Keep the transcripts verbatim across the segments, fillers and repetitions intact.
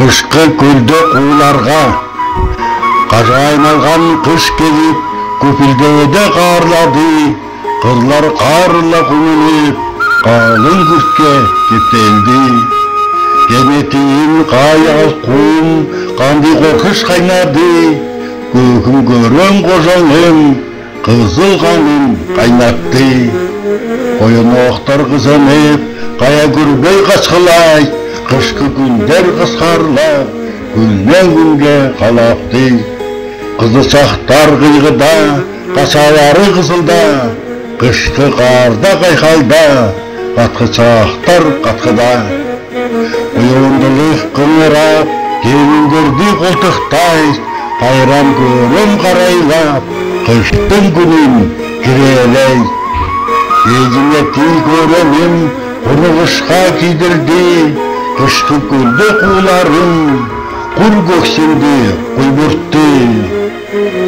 Кышкы куьлде кууларга. Кажаайналган кыш келип, купилдеде каарлады, кырлар каарла кумунып, калын куртке кептелди. Кеметиин каялгас куум кандый коркыш кайнады, көгим көрем кожоңум кызыл канын кайнатты. Коянохтар кызынып, кая курбай кашкылай, кышкы куьндер кыскарлап, куьннен куьнге калапты. Кызыл чахтар кыйгыда, кашалары кызылда, кышкы каарда кайхалда, каткы чахтар каткыда. Уйуундылык кынгырап, келинлерди колтыктай, кайран көрем карайлап, кыштың куьнин кирелей. Эжиме тиик өремим курныгышка кийдирди, кышкы куьлде кууларым кур кёксинди куйбуртты.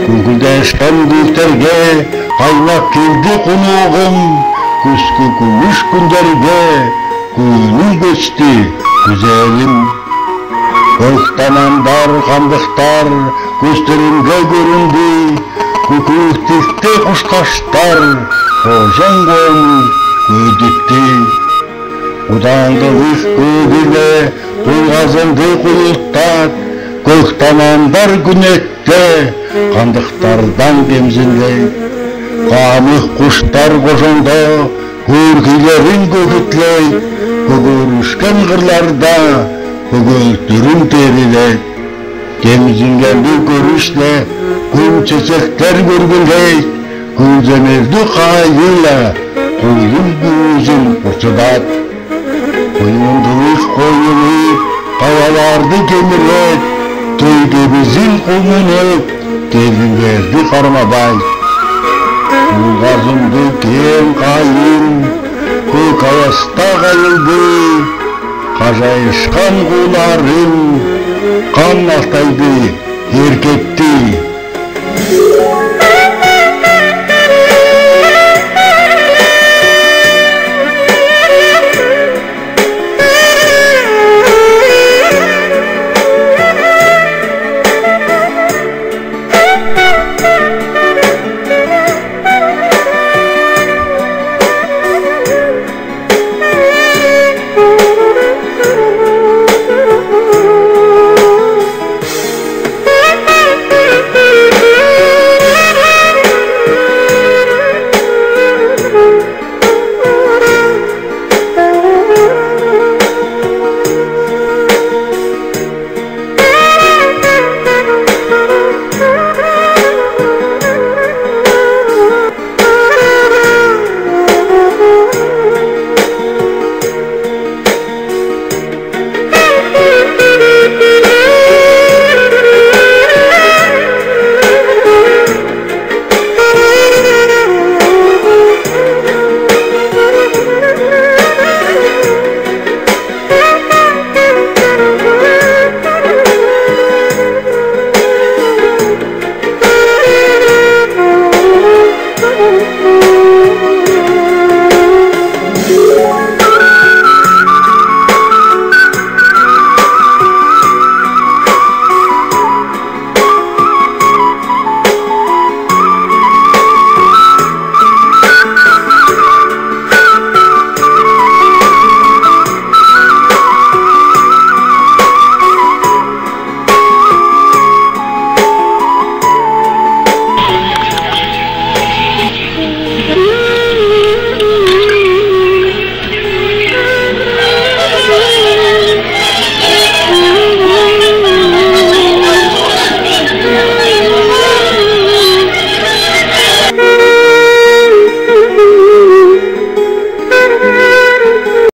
Куьңкилдешкен күүлтерге кайнап келди кунугым, куьскү куьмиш куьннерге куьним кечти куьзелим. Кёк танандар, кандыктар кёзлеримге кёрюнди, кукуруктикте кушташтар кожоң коомун кӧдитти. Кудаандылык көгиле куйгазынды куйылтат, кёк танандар куьнетте кандыктардан кемзинлей. Камык куштар кожоңдо кууркийлерин көгитлей, көгеришкен кырларда көгелтирин терилей. Кемзингенлик кёрюсте куьн чечектер куьргилей, куьнземелди кайыла куйыл күүзин курчадат. Уйуундылык койылып, каяларды кемирет, тӧй кебизин кумунып, келинлерди кармадай. Куйгазынды кең кайын кёк аяста кайылды, кажайышкан кууларым кан Алтайды эркетти.